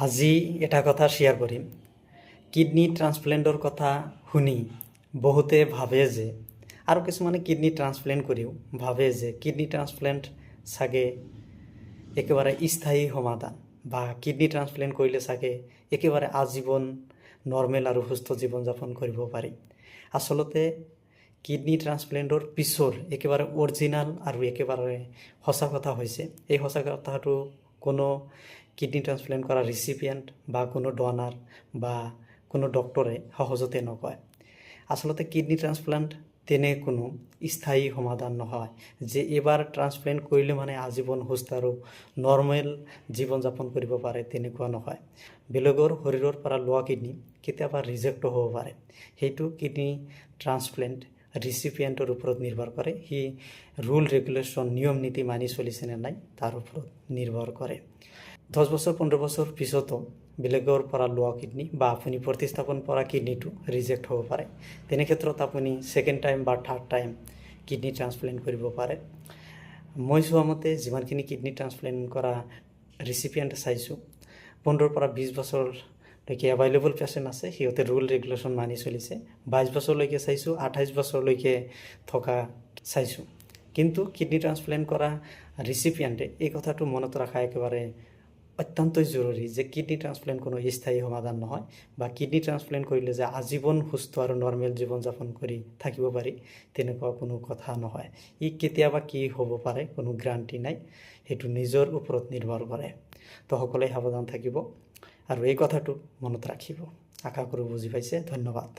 আজি এটা কথা শ্বেয়াৰ কৰিম। কিডনী ট্ৰান্সপ্লেণ্টৰ কথা শুনি বহুতে ভাবে যে, আৰু কিছুমানে কিডনী ট্ৰান্সপ্লেণ্ট কৰিও ভাবে যে কিডনী ট্ৰান্সপ্লেণ্ট চাগে একেবাৰে স্থায়ী সমাধান বা কিডনী ট্ৰান্সপ্লেণ্ট কৰিলে চাগে একেবাৰে আজীৱন নৰ্মেল আৰু সুস্থ জীৱন যাপন কৰিব পাৰি। আচলতে কিডনী ট্ৰান্সপ্লেণ্টৰ পিছৰ একেবাৰে অৰিজিনেল আৰু একেবাৰে সঁচা কথা হৈছে, এই সঁচা কথাটো কোনো কিডনী ট্ৰান্সপ্লেণ্ট কৰা ৰিচিপিয়েণ্ট বা কোনো ডনাৰ বা কোনো ডক্টৰে সহজতে নকয়। আচলতে কিডনী ট্ৰান্সপ্লাণ্ট তেনে কোনো স্থায়ী সমাধান নহয় যে এবাৰ ট্ৰান্সপ্লেণ্ট কৰিলে মানে আজীৱন সুস্থ আৰু নৰ্মেল জীৱন যাপন কৰিব পাৰে, তেনেকুৱা নহয়। বেলেগৰ শৰীৰৰ পৰা লোৱা কিডনী কেতিয়াবা ৰিজেক্টো হ'ব পাৰে। সেইটো কিডনী ট্ৰান্সপ্লেণ্ট ৰিচিপিয়েণ্টৰ ওপৰত নিৰ্ভৰ কৰে। সি ৰুল ৰেগুলেশ্যন, নিয়ম নীতি মানি চলিছেনে নাই, তাৰ ওপৰত নিৰ্ভৰ কৰে। 10 বছৰ, 15 বছৰ পিছতো বেলেগৰ পৰা লোৱা কিডনী বা আপুনি প্ৰতিস্থাপন কৰা কিডনীটো ৰিজেক্ট হ'ব পাৰে। তেনে ক্ষেত্ৰত আপুনি ছেকেণ্ড টাইম বা থাৰ্ড টাইম কিডনী ট্ৰান্সপ্লেণ্ট কৰিব পাৰে। মই চোৱা মতে, যিমানখিনি কিডনী ট্ৰান্সপ্লেণ্ট কৰা ৰিচিপিয়েণ্ট চাইছোঁ, 15ৰ পৰা 20 বছৰলৈকে এভাইলেবল পেচেণ্ট আছে, সিহঁতে ৰুল ৰেগুলেশ্যন মানি চলিছে। 22 বছৰলৈকে চাইছোঁ, 28 বছৰলৈকে থকা চাইছোঁ। কিন্তু কিডনী ট্ৰান্সপ্লেণ্ট কৰা ৰিচিপিয়েণ্টে এই কথাটো মনত ৰখা একেবাৰে অত্যন্তই জৰুৰী যে কিডনী ট্ৰান্সপ্লেণ্ট কোনো স্থায়ী সমাধান নহয় বা কিডনী ট্ৰান্সপ্লেণ্ট কৰিলে যে আজীৱন সুস্থ আৰু নৰ্মেল জীৱন যাপন কৰি থাকিব পাৰি, তেনেকুৱা কোনো কথা নহয়। ই কেতিয়াবা কি হ'ব পাৰে কোনো গ্ৰাণ্টি নাই, সেইটো নিজৰ ওপৰত নিৰ্ভৰ কৰে। তো সকলোৱে সাৱধান থাকিব আৰু এই কথাটো মনত ৰাখিব। আশা কৰোঁ বুজি পাইছে। ধন্যবাদ।